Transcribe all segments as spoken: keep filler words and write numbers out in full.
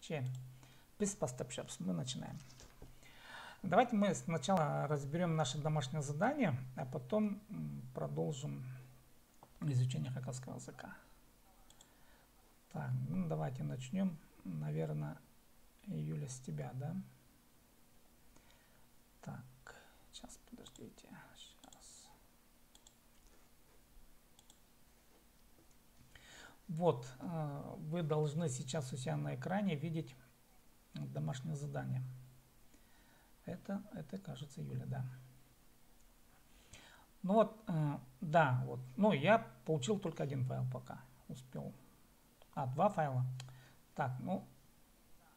Че, піс пастапчабыс, мы начинаем. Давайте мы сначала разберём наше домашнее задание, а потом м, продолжим изучение хакасского языка. Так, ну давайте начнём. Наверное, Юля, с тебя, да? Так, сейчас, подождите. Сейчас. Вот, э, вы должны сейчас у себя на экране видеть домашнее задание. Это, это, кажется, Юля, да. Ну вот, э, да, вот. Ну, я получил только один файл пока. Успел. А, два файла. Так, ну,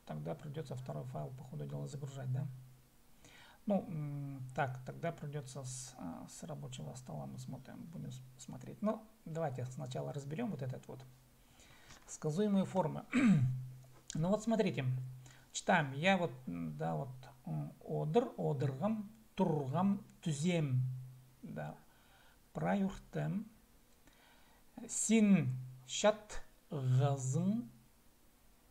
тогда придётся второй файл по ходу дела загружать, да? Ну, м, так, тогда придётся с, а, с рабочего стола мы смотрим, будем с- смотреть. Ну, давайте сначала разберём вот этот вот. Сказуемые формы. Ну вот смотрите, читаем. Я вот, м, да, вот, м, одыр, одырғам, турғам, тӱзем. Да. Прай ортым. Син чатхазың,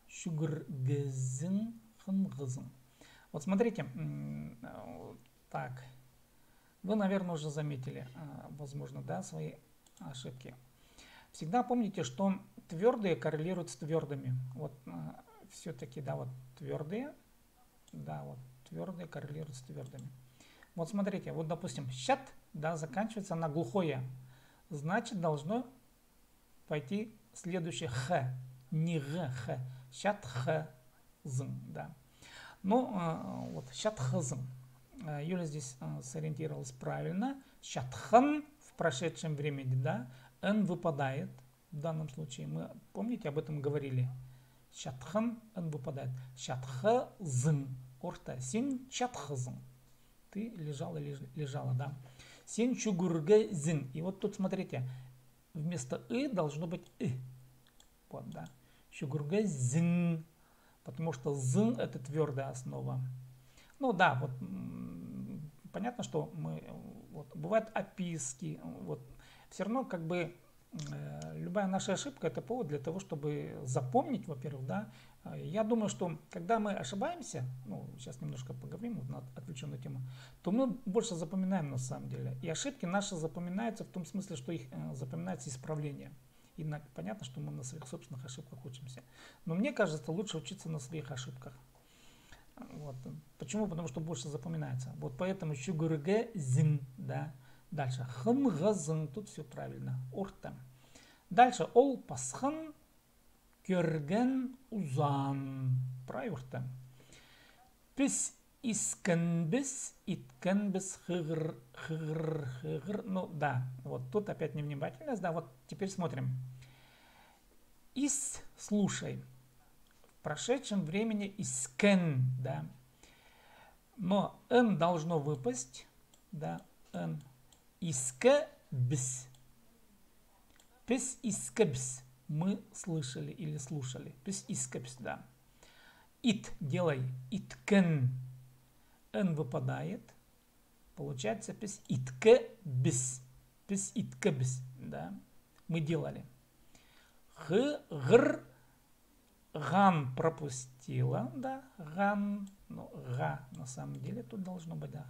чӱгӱргезің, хынғазың. Вот смотрите, м, э, так. Вы, наверное, уже заметили, э, возможно, да, свои ошибки. Всегда помните, что твёрдые коррелируют с твёрдыми. Вот, э, всё-таки, да, вот твёрдые, да, вот твёрдые коррелируют с твёрдыми. Вот смотрите, вот, допустим, чат, да, заканчивается на глухое. Значит, должно пойти следующее х. Не г, х. Чатхазың, да. Ну, э, вот, чатхазың. Э, Юля здесь, э, сориентировалась правильно. Чатхан в прошедшем времени, да. Н выпадает. В данном случае мы, помните, об этом говорили. Чатхан, н выпадает. Чатхазың. Орта. Син чатхазың. Ты лежал или леж- лежала, да. Син чӱгӱргезің. И вот тут смотрите, вместо ы должно быть ы. Вот, да. Чӱгӱргезің. Потому что зың — это твёрдая основа. Ну да, вот, м, понятно, что мы, э, вот, бывают описки, вот, всё равно как бы, э, любая наша ошибка — это повод для того, чтобы запомнить, во-первых, да. Э, я думаю, что когда мы ошибаемся, ну, сейчас немножко поговорим вот на отвлечённую тему, то мы больше запоминаем на самом деле. И ошибки наши запоминаются в том смысле, что их, э, запоминается исправление. И на- понятно, что мы на своих собственных ошибках учимся. Но мне кажется, лучше учиться на своих ошибках. Вот. Почему? Потому что больше запоминается. Вот поэтому чӱгӱргезің, да. Дальше. Хынғазың. Тут всё правильно. Орта. Дальше. Ол пасхан, кӧрген, узан. Прай орта. Піс искенбіс, иткенбіс, хығыр, хығыр, хығыр. Ну, да, вот тут опять невнимательность, да, вот теперь смотрим. Ис, слушай. В прошедшем времени искен, да. Но н должно выпасть, да, н. Искебіс. Піс искебіс. Мы слышали или слушали. Піс искебіс, да. Ит, делай. Иткен. Н выпадает. Получается, піс иткебіс. Піс иткебіс, да. Мы делали. Хығырған пропустила, да. Ған, ну, ға, на самом деле, тут должно быть, да.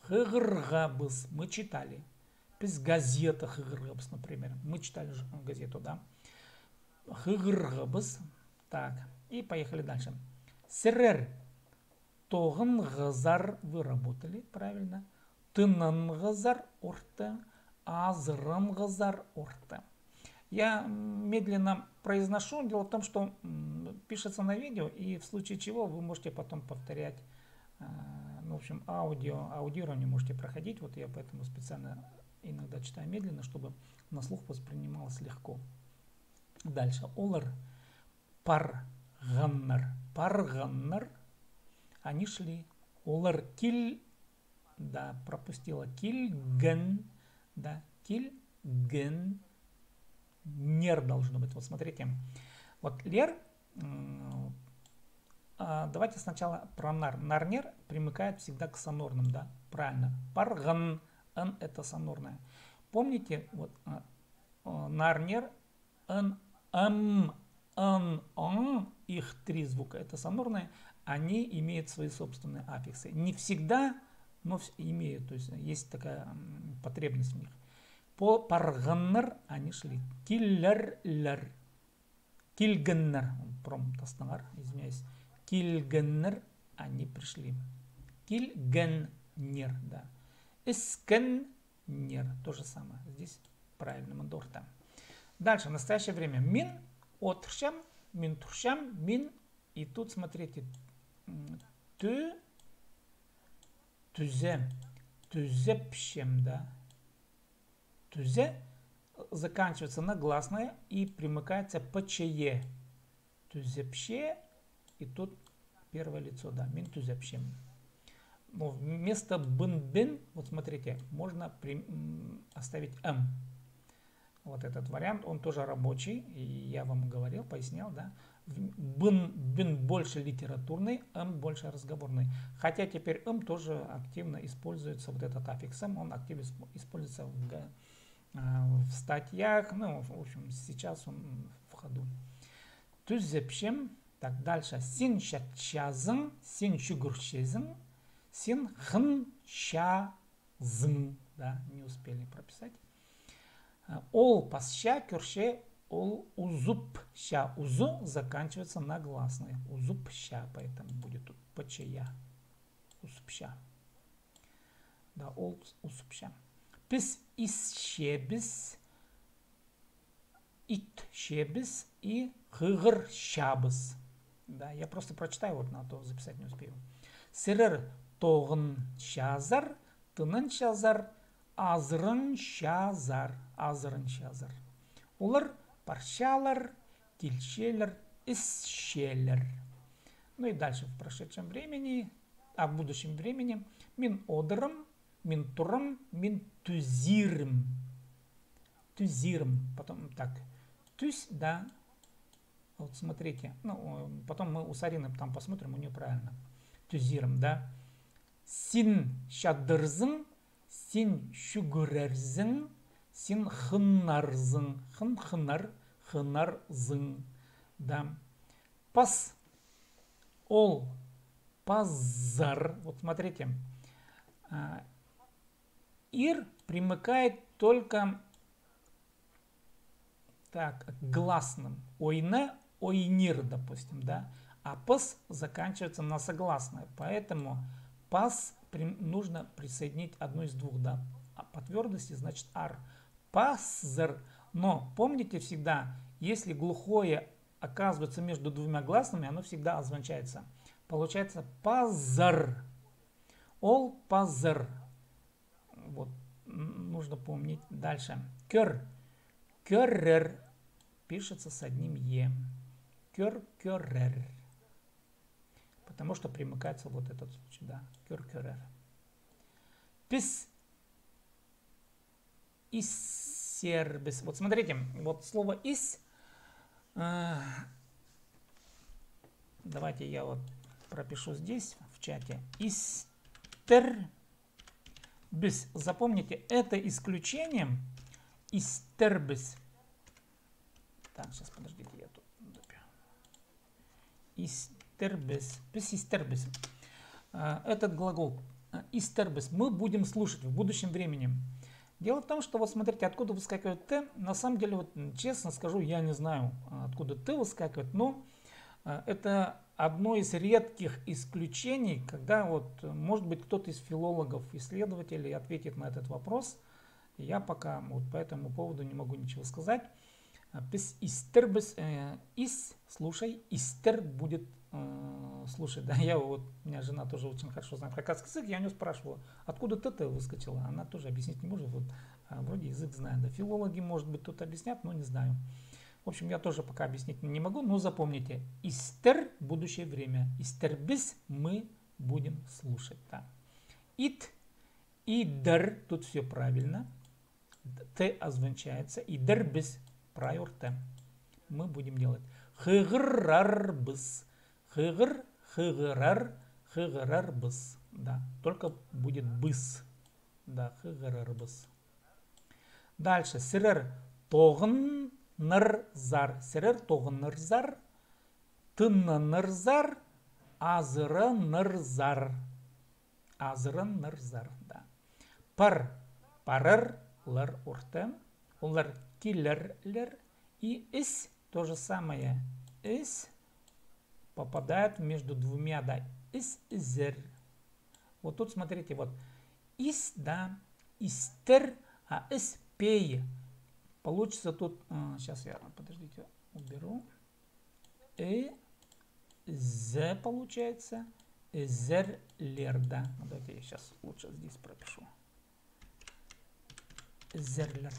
Хығырғабыс, мы читали. Піс газета хығырғабыс, например. Мы читали ж- газету, да. Хығырғабыс. Так, и поехали дальше. Сірер тоғынғазар, вы работали, правильно. Тынанғазар, орта. Азыранғазар, орта. Я медленно произношу. Дело в том, что, м, пишется на видео, и в случае чего вы можете потом повторять, а, ну, в общем, аудио, аудирование можете проходить. Вот я поэтому специально иногда читаю медленно, чтобы на слух воспринималось легко. Дальше. Олар парғаннар. Парғаннар. Они шли. Олар кил- Да, пропустила. Килген. Да, килген. Нер должно быть. Вот смотрите. Вот лер, м, а, давайте сначала про нар. Нарнер примыкает всегда к сонорным, да? Правильно. Парған. Н — это сонорное. Помните, вот, а, а, нарнер, н, м, н, н, их три звука, это сонорные, они имеют свои собственные аффиксы. Не всегда, но вс-, имеют, то есть есть такая, м, потребность в них. По-, парғаннар, они шли. Килерлер. Килгеннер. Пром тастаңар, извиняюсь. Килгеннер, они пришли. Килгеннер, да. Іскеннер. То же самое. Здесь правильно, мында орта. Дальше, настоящее время. Мин одырчам, мин турчам, мин. И тут, смотрите, м, тӱ-, тӱзе-, тӱзепчем, да. Тӱзе заканчивается на гласные и примыкается п ч е. Тӱзепче, и тут первое лицо, да, мин тӱзепчем. Но вместо бын-бен, вот смотрите, можно при-, м, оставить м. Вот этот вариант, он тоже рабочий, и я вам говорил, пояснял, да. В-, бын-бен больше литературный, м больше разговорный. Хотя теперь м тоже активно используется, вот этот аффикс м, он активно исп-, используется в г-, а, в статьях, ну, в общем, сейчас он в ходу. Тӱзепчем. Так, дальше. Син чатчазың, син чӱгӱрчезің, син хынчазың. Да, не успели прописать. А, ол пасча, кӧрче, ол узупча. Узу заканчивается на гласные. Узупча, поэтому будет тут п ч я. Узупча. Да, ол узупча. Піс исчебіс, итчебіс и хығырчабыс. Да, я просто прочитаю, вот на то записать не успею. Сірер тоғынчазар, тынанчазар, азырынчазар, азырынчазар. Олар парчалар, килчелер, ісчелер. Ну и дальше в прошедшем времени, а в будущем времени. Мин одырам, мин турам, мин тӱзирім. Тӱзирім. Потом так. Тӱс, да. Вот смотрите. Ну, о, потом мы у Сарины там посмотрим, у неё правильно. Тӱзирім, да. Син чадырзың, син чӱгӱрерзің, син хынарзың. Хын, хынар, хынарзың. Да. Пас. Ол пазар. Вот смотрите. А, ир примыкает только, так, к гласным. Ойна, ойнир, допустим, да. А пас заканчивается на согласное. Поэтому пас прим-, нужно присоединить одну из двух, да. А по твёрдости, значит, ар. Пазар. Но помните всегда, если глухое оказывается между двумя гласными, оно всегда озвучается. Получается пазар. Ол пазар. Вот, н-, нужно помнить дальше. Кӧр. Кӧрер. Пишется с одним е. Кӧр, кӧрер. Потому что примыкается вот этот звук сюда. Кӧр, кӧрер. Піс исербіс. Вот смотрите, вот слово ис, э, давайте я вот пропишу здесь, в чате. Истербіс. Запомните, это исключение. Истербіс. Так, сейчас, подождите, я тут допью. Истербіс. Піс истербіс. А, этот глагол, а, истербіс. Мы будем слушать в будущем времени. Дело в том, что вот смотрите, откуда выскакивает т. На самом деле, вот, м, честно скажу, я не знаю, а, откуда т выскакивает, но, а, это одно из редких исключений, когда вот, э, может быть, кто-то из филологов, исследователей ответит на этот вопрос. Я пока вот по этому поводу не могу ничего сказать. А, піс истербіс, э, ис, слушай, истер будет, э, слушай. Да, я вот, меня жена тоже очень хорошо знает хакасский язык, я у неё спрашивала, откуда т выскочила. Она тоже объяснить не может. Вот, а, вроде язык знает. Да, филологи, может быть, тут объяснят, но не знаю. В общем, я тоже пока объяснить не могу, но запомните. Истер, будущее время. Истербіс, мы будем слушать. Да. Ит, идер, тут всё правильно. Т озвучается. Идербіс, прай орта. Мы будем делать. Хығырарбыс. Хығыр, хығырар, хығырарбыс. Да, только будет быс. Да, хығырарбыс. Дальше. Сірер тоғын-, Нырзар. Сірер тоғынырзар, тынанырзар, азыранырзар. Азыранырзар, да. Пар, парарлар орта. Олар килерлер. И із то же самое. Із попадает между двумя, да. Із, ізер. Вот тут смотрите, вот. Із, да, істер, а із пей. Получится тут, а, сейчас я, подождите, уберу. И з получается, ізерлер, да. Ну, давайте я сейчас лучше здесь пропишу. Ізерлер.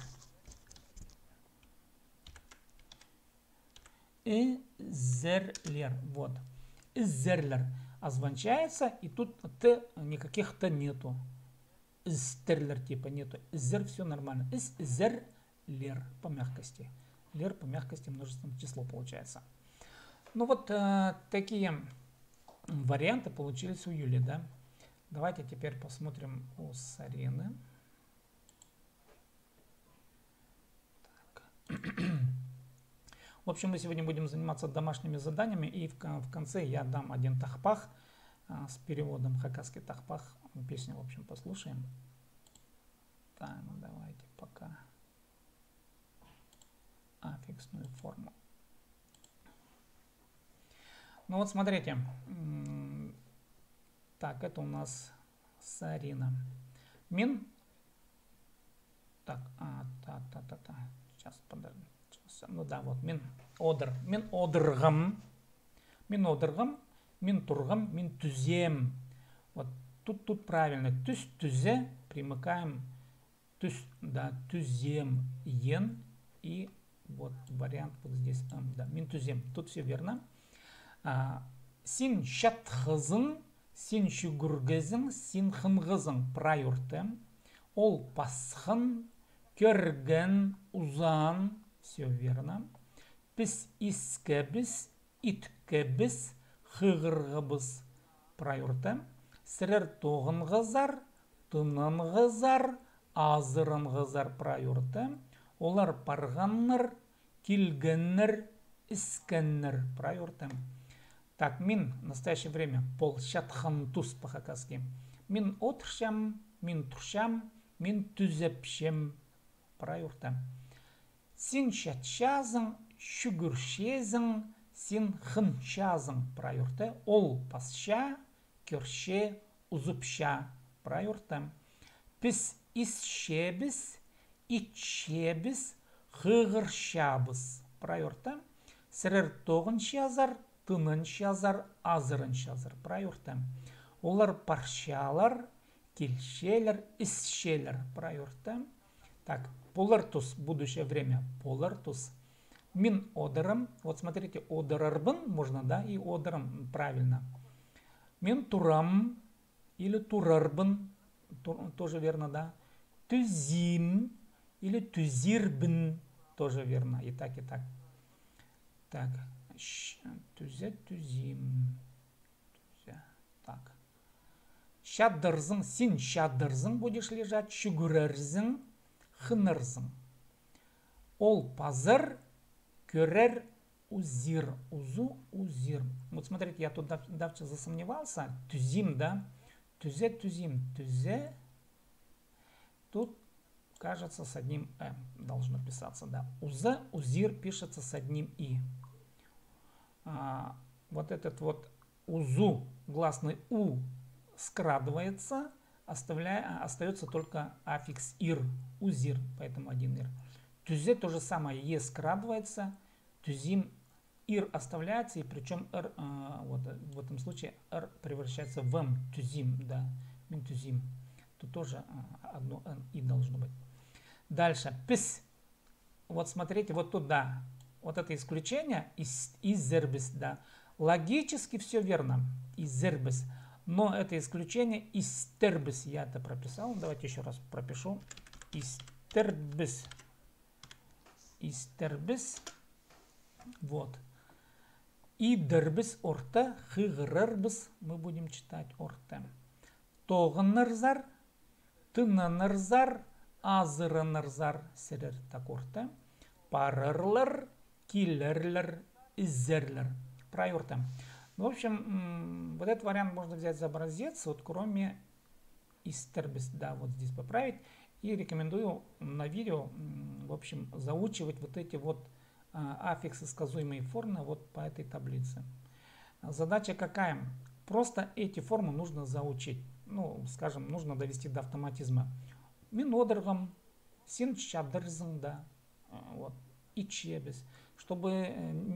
Ізерлер. Вот. Ізерлер. Озвучается, и тут т, никаких т нету. Істерлер типа нету. Ізер, всё нормально. Із, ізерлер по мягкости. Лер по мягкости множественное число получается. Ну вот, э, такие варианты получились у Юли, да? Давайте теперь посмотрим у Сарины. Так. В общем, мы сегодня будем заниматься домашними заданиями, и в кон-, в конце я дам один тахпах, а, с переводом, хакасский тахпах, песню, в общем, послушаем. Так, ну давайте пока. Аффиксную форму. Ну вот смотрите. М, так, это у нас Сарина. Мин. Так, а, та, та, та, та. Сейчас, подожди. Сейчас, ну да, вот, мин одыр. Мин одырғам. Мин одырғам. Мин турғам. Мин тӱзем. Вот тут, тут правильно. Тӱс, тӱзе. Примыкаем. Тӱс, да, тӱзем, ен, и вот вариант вот здесь, м, да, мин тӱзем. Тут всё верно. А, син чатхазың, син чӱгӱргезің, син хынғазың, прай орта. Ол пасхан, кӧрген, узаан, всё верно. Піс искебіс, иткебіс, хығырғабыс, прай орта. Сірер тоғынғазар, тынанғазар, азыранғазар, прай орта. Олар парғаннар, килгеннер, іскеннер, прай орта. Так, мин, настоящее время, пол чатхан тус по-хакасски. Мин одырчам, мин турчам, мин тӱзепчем, прай орта. Син чатчазың, чӱгӱрчезің, син хынчазың, прай орта. Ол пасча, кӧрче, узупча, прай орта. Піс исчебіс, итчебіс, хығырчабыс, прай орта. Сірер тоғынчазар, тынанчазар, азыранчазар, прай орта. Олар парчалар, килчелер, ісчелер, прай орта. Так, полар тус, будущее время, полар тус. Мин одырам, вот смотрите, одырарбын, можно, да, и одырам, правильно. Мин турам, или турарбын, ту-, тоже верно, да. Тӱзим, или тӱзирбін, тоже верно, и так, и так. Так, щ-, тӱзе, тӱзим. Тӱзе. Так. Чадырзың, син чадырзың, будеш лежать, чӱгӱрерзің, хынарзың. Ол пазар, кӧрер, узир, узу, узир. Вот смотрите, я тут дав-, давеча засомневался. Тӱзим, да? Тӱзе, тӱзим, тӱзе. Тут, кажется, с одним «м» должно писаться, да. Уза, узир пишется с одним «и». А, вот этот вот узу, гласный у скрадывается, оставляя, а, остаётся только аффикс ир, узир, поэтому один ир. Тӱзе то же самое, е скрадывается, тӱзим, ир оставляется, и причём р, а, вот, э, в этом случае р превращается в м, тӱзим, да, мин тӱзим. Тут тоже, а, одно н и должно быть. Дальше. Піс. Вот смотрите, вот тут, да, вот это исключение, ис-, изербіс, да. Логически всё верно, изербіс. Но это исключение, истербіс, я это прописал. Давайте ещё раз пропишу. Истербіс. Истербіс. Вот. Идербіс орта, хығырарбыс, мы будем читать орта. Тоғынарзар, тынанарзар, азыранарзар, сірер, так, орта. Парарлар, килерлер, изерлер. Прай орта. Ну, в общем, вот этот вариант можно взять за образец, вот кроме истербіс, да, вот здесь поправить. И рекомендую на видео, в общем, заучивать вот эти вот аффиксы сказуемой формы вот по этой таблице. Задача какая? Просто эти формы нужно заучить. Ну, скажем, нужно довести до автоматизма. Мин одырғам, син чадырзың, да, вот, ичебіс. Чтобы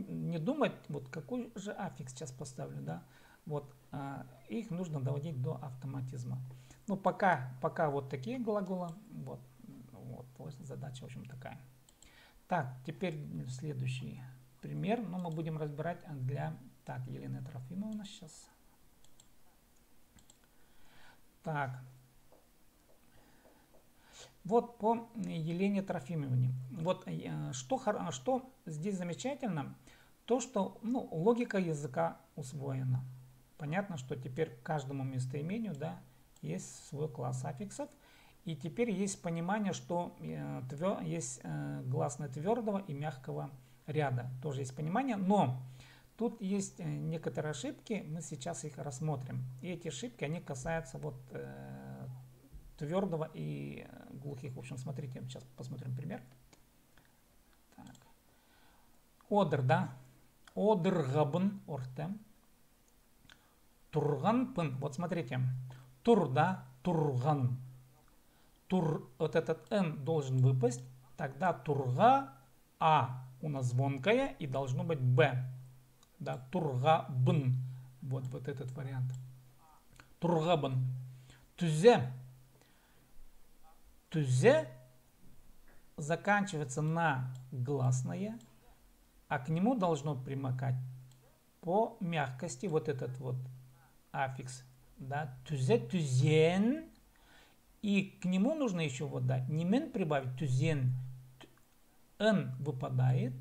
не думать, вот какой же аффикс сейчас поставлю, да, вот, их нужно доводить до автоматизма. Ну, пока, пока вот такие глаголы, вот, вот, вот задача, в общем, такая. Так, теперь следующий пример, но мы будем разбирать для, так, Елена Трофимовна сейчас. Так. Вот по Елене Трофимовне. Вот что, что здесь замечательно, то, что, ну, логика языка усвоена. Понятно, что теперь к каждому местоимению, да, есть свой класс аффиксов. И теперь есть понимание, что есть гласные твердого и мягкого ряда. Тоже есть понимание, но тут есть некоторые ошибки, мы сейчас их рассмотрим. И эти ошибки, они касаются вот твердого и глухих. В общем, смотрите, сейчас посмотрим пример. Так. Одыр, да? Одырғабын, орта. Турғанпын. Вот смотрите. Тур, да? Турған. Тур, вот этот н должен выпасть. Тогда турға, а у нас звонкая и должно быть б. Да, турғабын. Вот, вот этот вариант. Турғабын. Тӱзе. Тӱзе заканчивается на гласное, а к нему должно примыкать по мягкости вот этот вот аффикс. Да, тӱзе, тӱзен. И к нему нужно ещё вот, да, нимен прибавить, тӱзен. Н выпадает,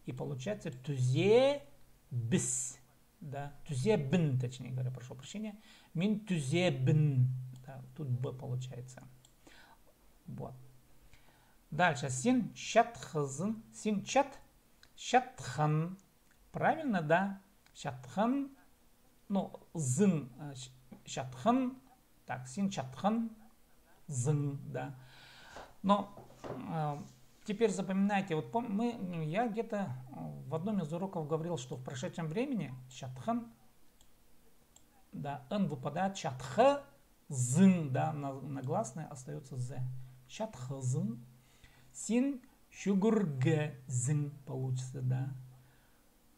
и получается тӱзебіс. Да, тӱзебін, точнее говоря, прошу прощения. Мин тӱзебін. Да, тут б получается. Вот. Дальше. Син чатхызың, син чат, чатхан. Правильно, да? Чатхан. Ну, зың, чатхан. Так, син чатханзың, да. Но теперь запоминайте, вот мы, я где-то в одном из уроков говорил, что в прошедшем времени чатхан, да, н выпадает, чатхазың, да, на, на гласной остается з. Чатхазың. Син чӱгӱргезің получится, да.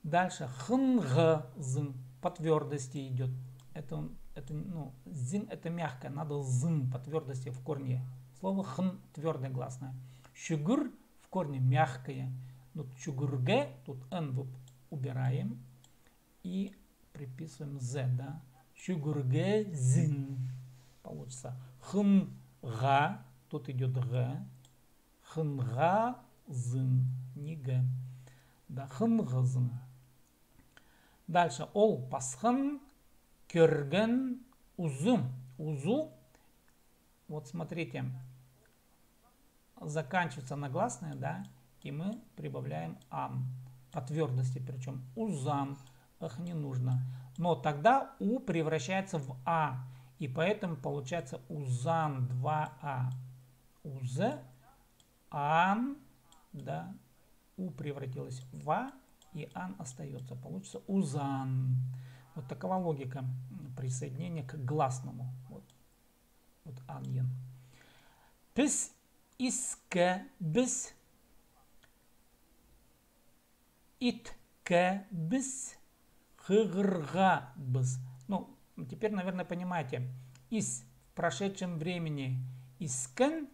Дальше. Хынғазың. По твёрдости идёт. Это, это, ну, зың это мягкое, надо зың по твёрдости в корне. Слово хын твёрдое гласное. Чӱгӱр в корне мягкое. Ну, чӱгӱрге, тут н убираем и приписываем з, да. Чӱгӱргезің. Получится. Хынға, тут идёт г. Хынғазың, не г. Да, хынғазың. Дальше. Ол пасхан, кӧрген, узу. Узу. Вот смотрите. Заканчивается на гласные, да, и мы прибавляем ан. По твёрдости причём. Узан. Х не нужно. Но тогда у превращается в а. И поэтому получается узан, два а. Уз, ан, да, у превратилось в а, и ан остаётся. Получится узан. Вот такова логика присоединения к гласному. Вот, вот ан ен. Піс искебіс. Иткебіс, хығырғабыс. Ну, теперь, наверное, понимаете. Ис в прошедшем времени искен,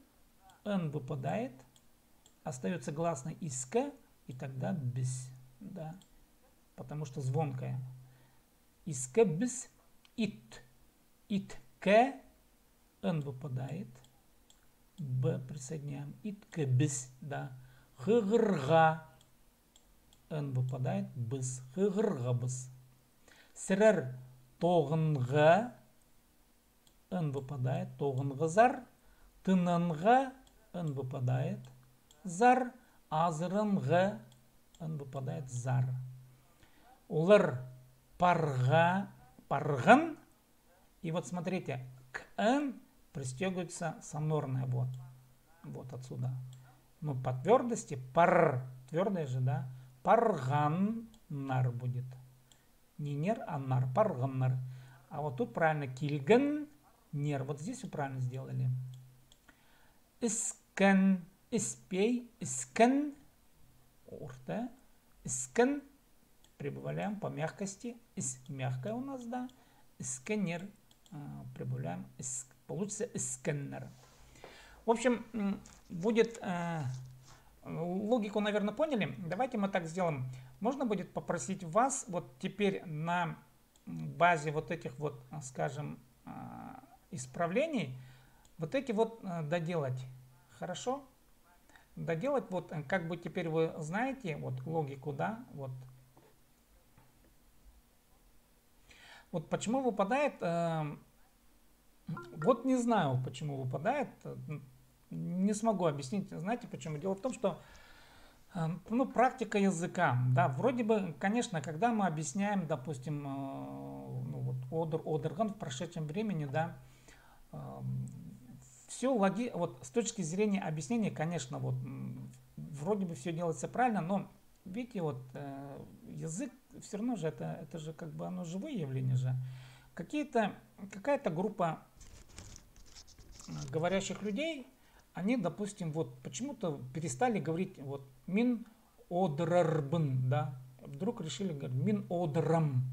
н выпадает, остаётся гласный иске, и тогда бис, да, потому что звонкая. Искебіс, ит, итке, н выпадает, б присоединяем, иткебіс, да, хығырға, н выпадает, быс, хығырғабыс. Сірер тоғынға, н выпадает, тоғынғазар, тынанға, н выпадает, зар, азырынғы, н выпадает, зар. Олар парға, парған. И вот смотрите, к н пристёгивается сонорное вот. Вот отсюда. Ну, по твёрдости пар, твёрдое же, да? Парғаннар будет. Не нер, а нар, парғаннар. А вот тут правильно килгеннер. Вот здесь вы правильно сделали. Іскен, іспей, іскен, орта, іскен, прибавляем по мягкости, іс мягкая у нас, да, іскеннер, а, прибавляем, іс, получится іскеннер. В общем, м, будет, э, логику, наверное, поняли. Давайте мы так сделаем. Можно будет попросить вас вот теперь на базе вот этих вот, а, скажем, а, исправлений, вот эти вот, а, доделать. Хорошо? Доделать вот, э, как бы теперь вы знаете вот логику, да, вот. Вот почему выпадает, э, вот не знаю, почему выпадает, э, н-, не смогу объяснить, знаете почему? Дело в том, что Ам, ну, практика языка. Да, вроде бы, конечно, когда мы объясняем, допустим, э, ну, вот, одыр, одырған в прошедшем времени, да, все логи-, вот с точки зрения объяснения, конечно, вот, м, вроде бы все делается правильно, но видите, вот, э, язык все равно же, это, это же как бы оно живое явление же. Какие-то, какая-то группа, э, говорящих людей, они, допустим, вот почему-то перестали говорить вот мин одырарбын, да, вдруг решили говорить мин одырам.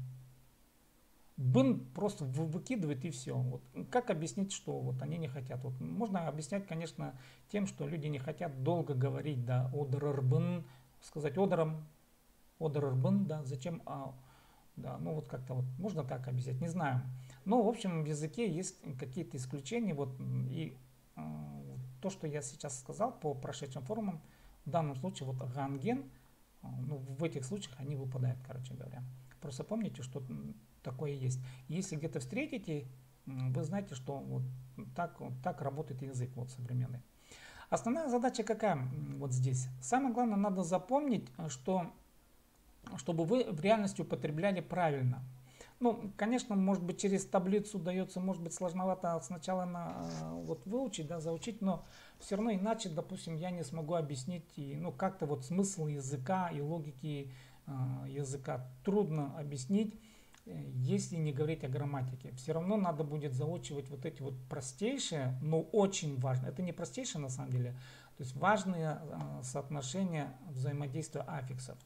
Бын просто вы-, выкидывают и все. Вот как объяснить, что вот они не хотят? Вот можно объяснять, конечно, тем, что люди не хотят долго говорить, да, одырарбын, сказать одырам, одырарбын, да, зачем, а, да, ну вот как-то вот можно так объяснить, не знаю. Но, в общем, в языке есть какие-то исключения, вот, м, и, м, то, что я сейчас сказал по прошедшим формам, в данном случае вот ганген, а, ну, в этих случаях они выпадают, короче говоря. Просто помните, что, м, такое есть. Если где-то встретите, м, вы знаете, что вот так, вот так работает язык вот современный. Основная задача какая, м, вот здесь? Самое главное, надо запомнить, э, что, чтобы вы в реальности употребляли правильно. Ну, конечно, может быть, через таблицу даётся, может быть, сложновато сначала на, э, вот выучить, да, заучить, но все равно иначе, допустим, я не смогу объяснить, и, ну, как-то вот смысл языка и логики, э, языка трудно объяснить, э, если не говорить о грамматике. Все равно надо будет заучивать вот эти вот простейшие, но очень важные. Это не простейшие на самом деле, то есть важные, э, соотношения взаимодействия аффиксов.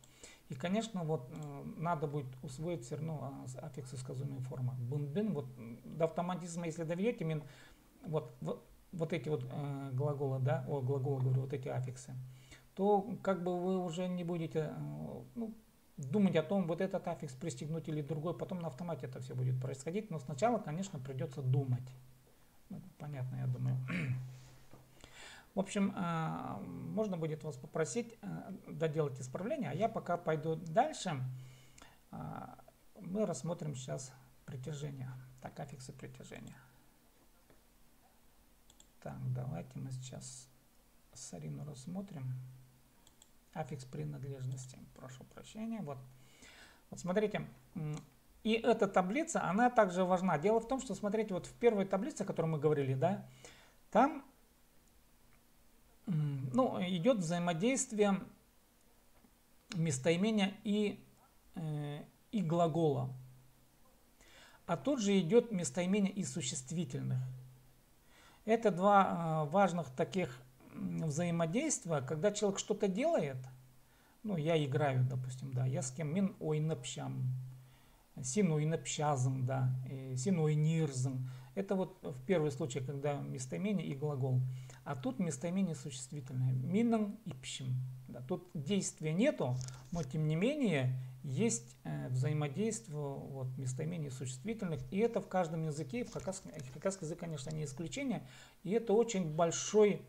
И, конечно, вот, э, надо будет усвоить все равно, а, с-, аффиксы сказуемой формы. Бын, бин, вот, м, до автоматизма, если доведёте, мин, вот, вот, вот эти вот, э, глаголы, да, о, глаголы, говорю, вот эти аффиксы, то как бы вы уже не будете, э, ну, думать о том, вот этот аффикс пристегнуть или другой, потом на автомате это все будет происходить, но сначала, конечно, придётся думать. Ну, понятно, я думаю. В общем, а, можно будет вас попросить, а, доделать исправление, а я пока пойду дальше. А, мы рассмотрим сейчас притяжение. Так, аффиксы притяжения. Так, давайте мы сейчас сарину рассмотрим. Аффикс принадлежности. Прошу прощения. Вот. Вот смотрите. М, и эта таблица, она также важна. Дело в том, что, смотрите, вот в первой таблице, о которой мы говорили, да, там, м, ну, идёт взаимодействие местоимения и, э, и глагола. А тут же идёт местоимение и существительных. Это два, э, важных таких, м, взаимодействия, когда человек что-то делает, ну, я играю, допустим, да, я с кем, мин ойнапчам, син ойнапчазың, да, э, син ойнирзың. Это вот в первый случай, когда местоимение и глагол. А тут местоимение существительное. Минің ипчім. Да, тут действия нету, но тем не менее есть, э, взаимодействие вот местоимений и существительных. И это в каждом языке, и в хакасском, и хакасский язык, конечно, не исключение. И это очень большой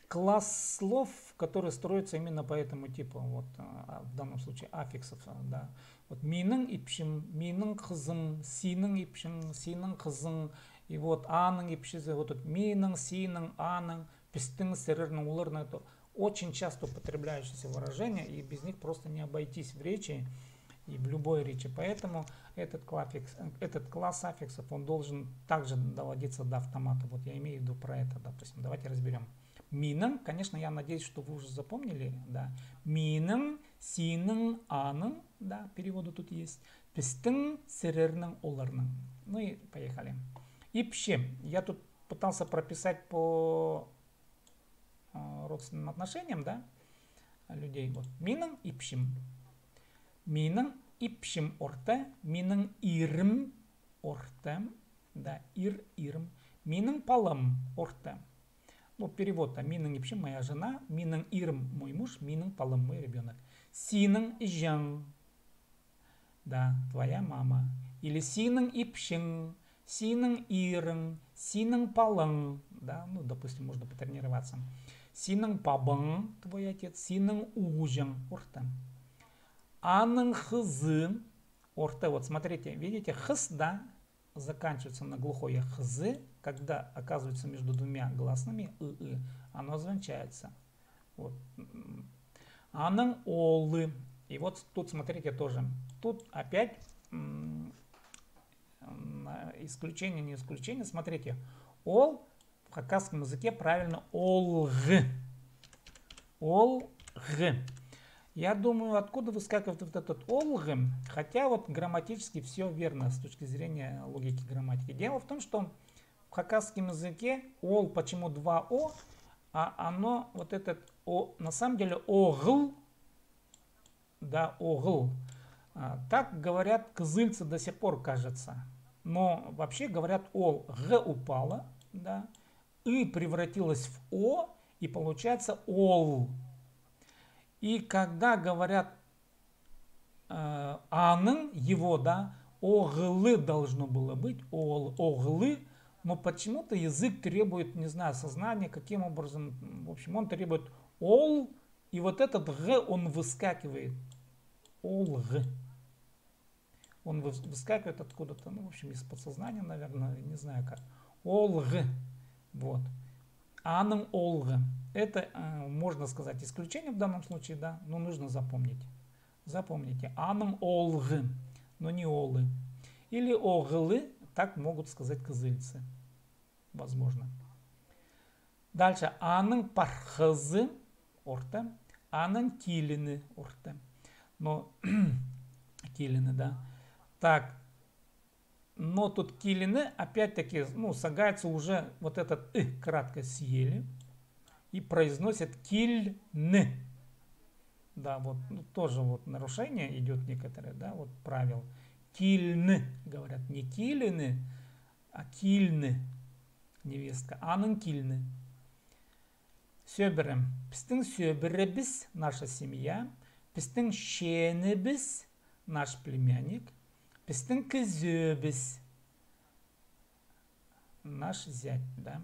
класс слов, которые строятся именно по этому типу, вот, а, в данном случае аффиксов, а, да. Вот минің ипчім, минің хызым, синің ипчің, синің хызың, и вот аның ипчізі, вот, вот минің, синің, аның, пістің, сірернің, оларның, это очень часто употребляющиеся выражения, и без них просто не обойтись в речи и в любой речи. Поэтому этот класс, этот класс аффиксов, он должен также доводиться до автомата. Вот я имею в виду про это, допустим. Давайте разберем. Минің, конечно, я надеюсь, что вы уже запомнили, да. Минің, синің, аның, да, переводы тут есть. Пістің, сірернің, оларның. Ну и поехали. Ипчі. Я тут пытался прописать по а, родственным отношениям, да, людей. Вот. Минің ипчім. Минің ипчім орта, минің ирім орта, да, ир, ирім. Минің палам орта. Ну, перевод-то: минің ипчім — моя жена, минің ирім — мой муж, минің палам — мой ребёнок. Синің іҷең, да, твоя мама. Или синің ипчің, синің ирің, синің палаң. Да, ну, допустим, можно потренироваться. Синің пабаң, твой отец, синің ууҷаң, орта. Аның хызы, орта. Вот смотрите, видите, хыз, да, заканчивается на глухое хзы, когда оказывается между двумя гласными ы, ы, оно звончается. Вот. Аның оолы. И вот тут, смотрите, тоже. Тут опять исключение, не исключение. Смотрите, ол в хакасском языке правильно олғы. Олғы. Я думаю, откуда выскакивает вот этот олғы, хотя вот грамматически все верно с точки зрения логики грамматики. Дело в том, что в хакасском языке ол, почему два о, а оно, вот этот о, на самом деле оғыл, да, оғыл. А, так говорят кызыльцы до сих пор, кажется. Но вообще говорят ол, г упало, да, ы превратилось в о, и получается ол. И когда говорят э, аның, его, да, оғылы должно было быть, ол, оғылы, но почему-то язык требует, не знаю, сознание, каким образом, в общем, он требует ол, и вот этот г, он выскакивает. Олғы. Он выс- выскакивает откуда-то, ну, в общем, из подсознания, наверное, не знаю как. Олғы. Вот. Аның олғы. Это, э, можно сказать, исключение в данном случае, да, но нужно запомнить. Запомните, аның олғы, но не олы. Или оғылы, так могут сказать кызыльцы. Возможно. Дальше. Аның пархазы орта, аның киліні орта. Но киліні, да. Так. Но тут киліні, опять-таки, ну, сағаатса уже вот этот ы кратко съели и произносят килні. Да, вот, ну, тоже вот нарушение идёт некоторое, да, вот правил. Килні, говорят, не киліні, а килні, невестка, аның килні. Сӧбірем. Пістің сӧбіребіс, наша семья. Пістің шенібіс, наш племянник. Пістің кізібіс, наш зять, да.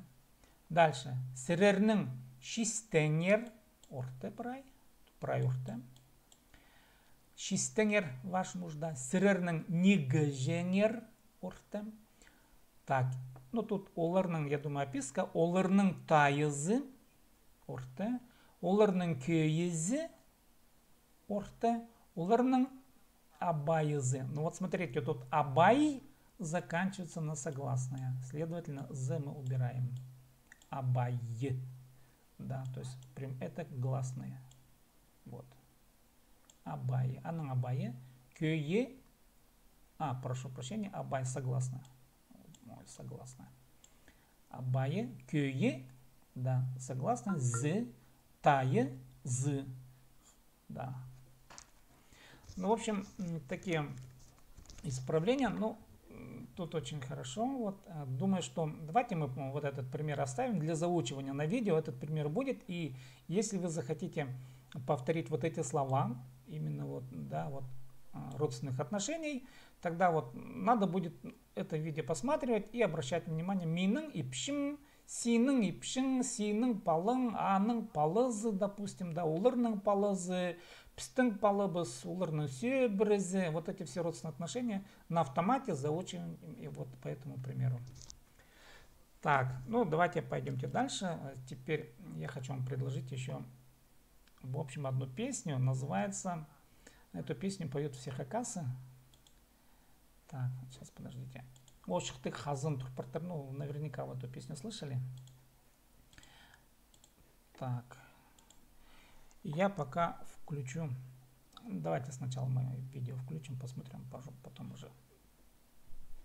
Дальше. Сірернің чистеңер, орта прай, прай орта. Чистеңер, ваш муж, да. Сірернің нигіҷеңер, орта. Так, ну тут оларның, я думаю, описка, оларның тайызы, орта. Оларның кӧйізі, орта. Оларның абайызы. Ну вот смотрите, тут абай заканчивается на согласное. Следовательно, з мы убираем. Абайы. Да, то есть прям это гласное. Вот. Абайы. Аның абайы. Кӧйі. А, прошу прощения, абай согласное. Ой, согласное. Абайы, кӧйі, да, согласное, з, тайы, з. Да. Ну, в общем, м, такие исправления. Ну, м, тут очень хорошо. Вот, э, думаю, что давайте мы, м, вот этот пример оставим для заучивания на видео. Этот пример будет. И если вы захотите повторить вот эти слова, именно вот, да, вот, а, родственных отношений, тогда вот надо будет это видео посматривать и обращать внимание. Минің ипчім, синің ипчің, синің палаң, аның палазы, допустим, да, оларның палазы, пістің палабыс, оларның сӧбірезі. Вот эти все родственные отношения на автомате заучиваем и вот по этому примеру. Так, ну давайте пойдёмте дальше. Теперь я хочу вам предложить ещё в общем, одну песню, называется, эту песню поют все хакасы. Так, сейчас, подождите. Очыхтығ хазан турпартыр, ну, наверняка вы эту песню слышали. Так. Я пока включу. Давайте сначала мы видео включим, посмотрим, пожу-, потом уже.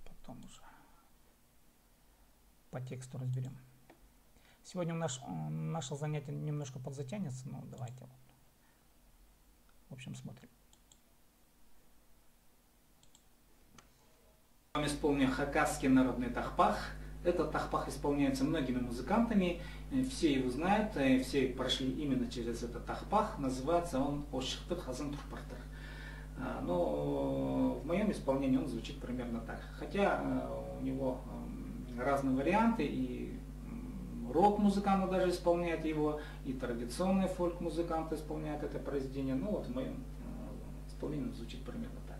Потом уже. По тексту разберём. Сегодня наш, э, наше занятие немножко подзатянется, но давайте вот. В общем, смотрим. Вам исполню хакасский народный тахпах. Этот тахпах исполняется многими музыкантами. Э, все его знают, э, все прошли именно через этот тахпах. Называется он «Очыхтығ хазан турпартыр». А, но в моём исполнении он звучит примерно так. Хотя, э, у него, м, разные варианты, и, м, рок-музыканты даже исполняют его, и традиционные фольк-музыканты исполняют это произведение. Ну вот в моём, э, исполнении он звучит примерно так.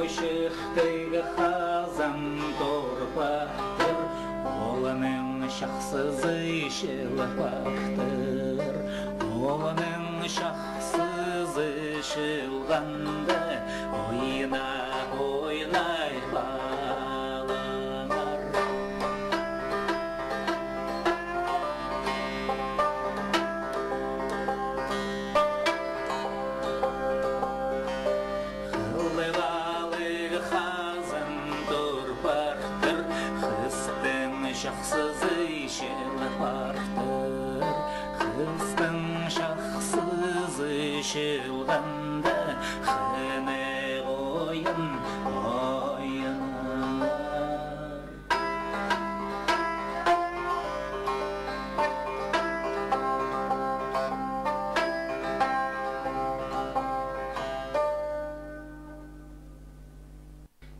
Очыхтығ хазан турпартыр, олның чахсызы чылпартыр, олның чахсызы чылғанда, ойнап, ойнап алыңар. Хылғалығ хазан турпартыр, хыстың чахсызы чылпартыр, хыстың чахсызы чылғанда, хынығ ойын ойнар.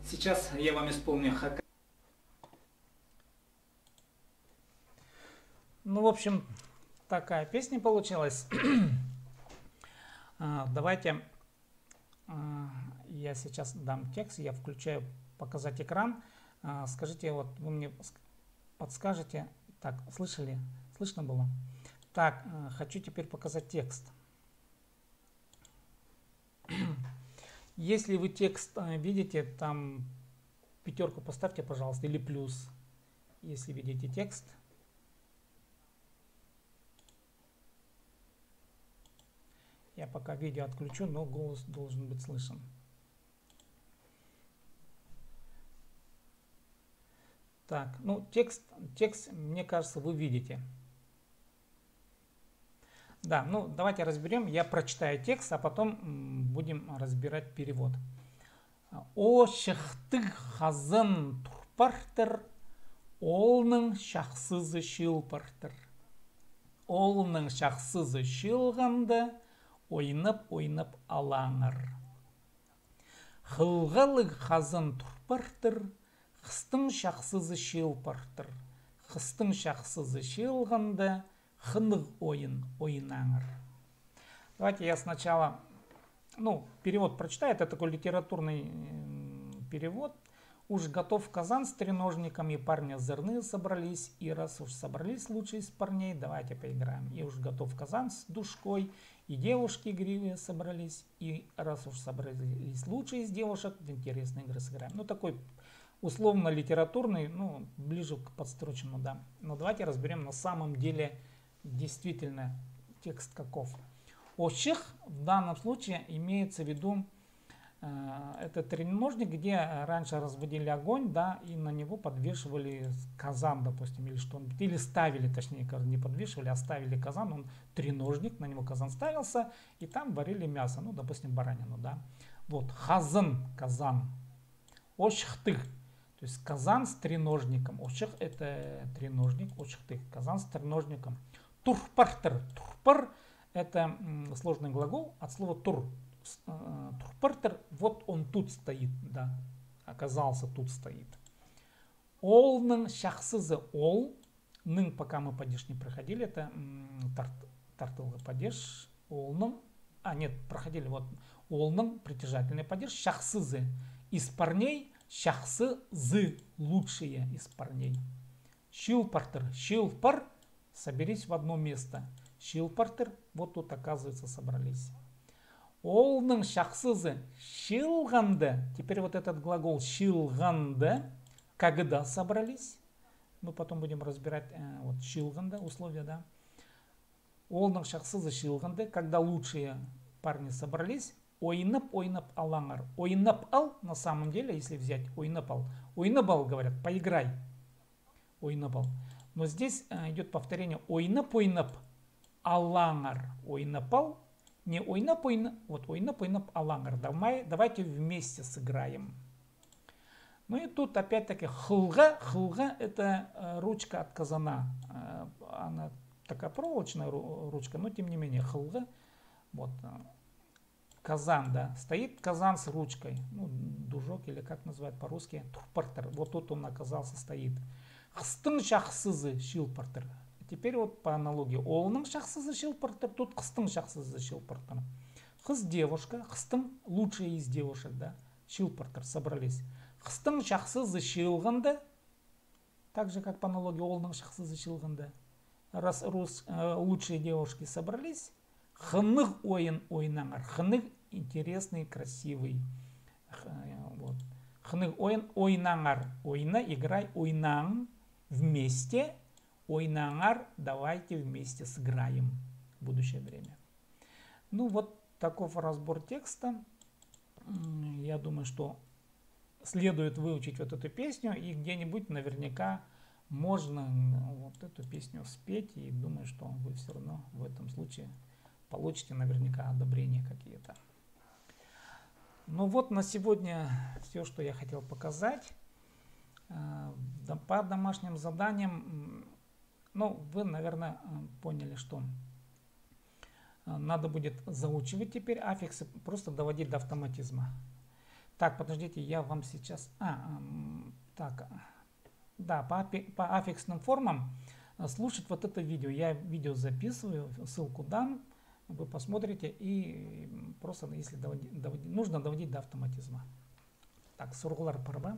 Сейчас я вам исполню хак- Ну, в общем, такая песня получилась. А, давайте, а, я сейчас дам текст, я включаю показать экран. А, скажите, вот вы мне ск-, подскажете. Так, слышали? Слышно было? Так, а, хочу теперь показать текст. Если вы текст, э, видите, там пятёрку поставьте, пожалуйста, или плюс, если видите текст. Я пока видео отключу, но голос должен быть слышен. Так, ну, текст, текст, мне кажется, вы видите. Да, ну, давайте разберём. Я прочитаю текст, а потом, м, будем разбирать перевод. Очыхтығ хазан турпартыр, олның чахсызы чылпартыр. Олның чахсызы чылғанда, ойнап-ойнап алыңар. Хылғалығ хазан турпартыр, хыстың чахсызы чылпартыр. Хыстың чахсызы чылғанда, хынығ ойын ойнаңар. Давайте я сначала, ну, перевод прочитаю. Это такой литературный, м, перевод. Уж готов казан с треножником, и парни озорные собрались, и раз уж собрались лучшие из парней, давайте поиграем. И уж готов казан с душкой, и девушки игривые собрались, и раз уж собрались лучшие из девушек, в интересные игры сыграем. Ну, такой условно-литературный, ну, ближе к подстрочному, да. Но давайте разберём на самом деле действительно текст каков. Очых в данном случае имеется в виду, э, это треножник, где, э, раньше разводили огонь, да, и на него подвешивали казан, допустим, или что-нибудь, или ставили, точнее, ка-, не подвешивали, а ставили казан, он треножник, на него казан ставился, и там варили мясо, ну, допустим, баранину, да. Вот, хазан, казан. Очыхтығ. То есть казан с треножником. Очых — это треножник, очыхтығ. Казан с треножником. Турпартыр. Турпар — это, м, сложный глагол от слова тур. С-, э, турпартыр. Вот он тут стоит, да. Оказался, тут стоит. Олның чахсызы. Ол, ның пока мы падеж не проходили, это, м, тарт-, тартылғы падеж. Олның, а, нет, проходили, вот. Олның притяжательный падеж, чахсызы. Из парней чахсызы, лучшие из парней. Чылпартыр, чылпар, Соберись в одно место. Чыыл партыр, вот тут, оказывается, собрались. Оолның чахсызы чыылғанда. Теперь вот этот глагол чыылғанда, когда собрались. Мы потом будем разбирать, э, вот, чыылғанда, условия, да. Оолның чахсызы чыылғанда, когда лучшие парни собрались, ойнап, ойнап алаңар. Ойнап ал, на самом деле, если взять, ойнап ал. Ойнап ал, говорят, поиграй. Ойнап ал. Но здесь, э, идёт повторение. Ойнап, ойнап алаңар. Ойнап ал. Не ойнап, ойна-, вот, ойнап, ойнап алаңар. Давай, давайте вместе сыграем. Ну и тут опять-таки хылға. Хылға — это, э, ручка от казана. Э, она такая проволочная ру-, ручка, но тем не менее хылға. Вот, э, казан, да. Стоит казан с ручкой. Ну, дужок или как называют по-русски, тур партыр. Вот тут он оказался, стоит. Хыстың чахсызы чыыл партыр. Теперь вот по аналогии. Оолның чахсызы чыыл партыр, тут хыстың чахсызы чыыл партыр. Хыс — девушка, хыстың — лучшая из девушек, да. Чыыл партыр, собрались. Хыстың чахсызы чыылғанда, так же, как по аналогии, оолның чахсызы чыылғанда. Раз рус-, э, лучшие девушки собрались, хынығ ойын ойнаңар. Хынығ — интересный, красивый. Х-, э, вот. Хынығ ойын ойнаңар. Ойна, играй, ойнаң, вместе, ойнаңар, давайте вместе сыграем. Будущее время. Ну вот таков разбор текста. М, я думаю, что следует выучить вот эту песню, и где-нибудь наверняка можно, м, вот эту песню спеть, и думаю, что вы всё равно в этом случае получите наверняка одобрения какие-то. Ну вот на сегодня всё, что я хотел показать. Э, да, по домашним заданиям, м, ну, вы, наверное, м, поняли, что, э, надо будет заучивать теперь аффиксы, просто доводить до автоматизма. Так, подождите, я вам сейчас, а, м, так, а, да, по аффи-, по аффиксным формам, э, слушать вот это видео. Я видео записываю, ссылку дам, вы посмотрите, и, м, просто, если доводи-, доводи-, нужно доводить до автоматизма. Так, сурығлар пар ба?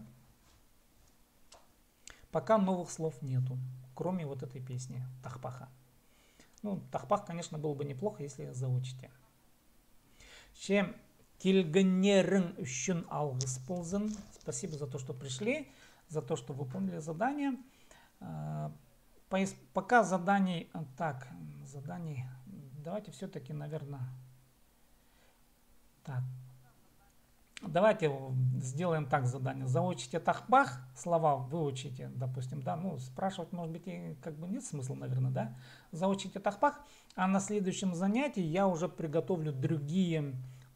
Пока новых слов нету, кроме вот этой песни «Тахпахха». Ну, «Тахпах», конечно, было бы неплохо, если заучите. Че килгеннерің ӱчӱн алғыс ползын. Спасибо за то, что пришли, за то, что выполнили задание. А, поис-, пока заданий, а, так, м, заданий. Давайте всё-таки, наверное, так. Давайте сделаем так задание. Заучите «Тахпах», слова выучите, допустим, да, ну, спрашивать, может быть, и как бы нет смысла, наверное, да? Заучите «Тахпах», а на следующем занятии я уже приготовлю другие,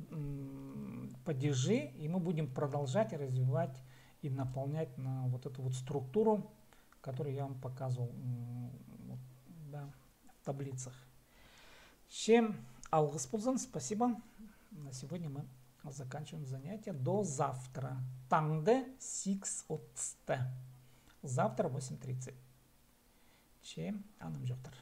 м, падежи, и мы будем продолжать развивать и наполнять на вот эту вот структуру, которую я вам показывал, м, вот, да, в таблицах. Че алғыс ползын, спасибо. На сегодня мы заканчиваем занятие. До завтра. Таңда сигіс отыста. Завтра восемь тридцать. Че анымҷохтар.